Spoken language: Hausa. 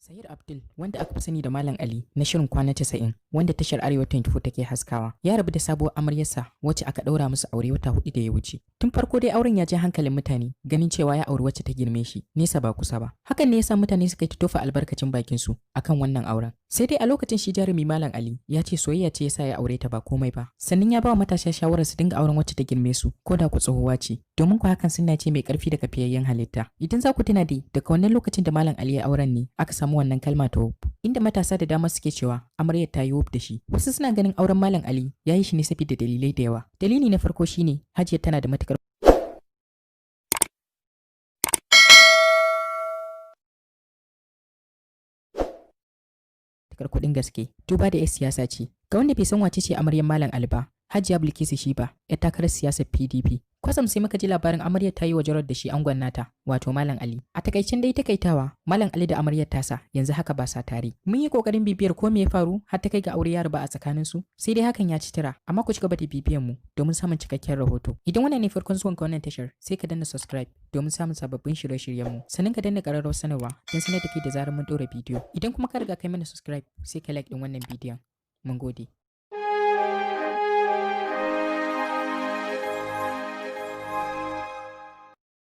Sahir Abdul, wanda aka fi sani da Malam Ali na shirin Kwana 90 wanda tashar Arewa 24 take haskawa, ya rabu da sabuwar amaryarsa wacce aka ɗaura musu aure wata 4 da ya wuce. Tun farko dai auren ya ja hankalin mutane, ganin cewa ya auri wacce ta girme shi nesa ba kusa ba. Hakan ne yasa mutane suka yi ta tofa albarkacin bakin su akan wannan auren. Sai dai a lokacin shi jarumi Malam Ali ya ce soyayya ce yasa ya aure ta, ba komai ba. Sannan ya ba wa matasa shawarar su dinga auren wacce ta girme su ko da ku tsohuwa ce, domin ku hakan sunna ce mai karfi daga fiyayyen halitta. Idan za ku tuna dai, daga wannan lokacin da Malam Ali ya auren ne aka samu wannan kalma ta wuf, inda matasa da dama suke cewa amaryar ta yi wuf da shi. Wasu suna ganin auren Malam Ali ya yi shi ne saboda dalilai da yawa. Dalili na farko shine Hajiya tana da matukar kuɗin gaske, duba da 'yar siyasa ce. Ga wanda bai san wace ce amaryar Malam Ali ba, Hajiya Bilkisu Shiba, 'yar takarar siyasar PDP. Kwasam sai muka ji labarin amaryar ta yi wa jarar da shi angon nata, wato Malam Ali. A takaicen dai takaitawa, Malam Ali da amaryar tasa yanzu haka ba sa tare. Mun yi kokarin bibiyar ko me ya faru har ta kai ga aure ya rabu a tsakanin su, sai dai hakan ya ci tira, amma ku ci gaba da bibiyar mu domin samun cikakken rahoto. Idan wannan ne farkon zuwan ka wannan tashar, sai ka danna subscribe domin samun sababbin shirye-shiryen mu. Sannan ka danna ƙararrawar sanarwa don sanar da kai da zarar mun ɗora bidiyo. Idan kuma ka riga kai mana subscribe, sai ka like ɗin wannan bidiyon. Mun gode.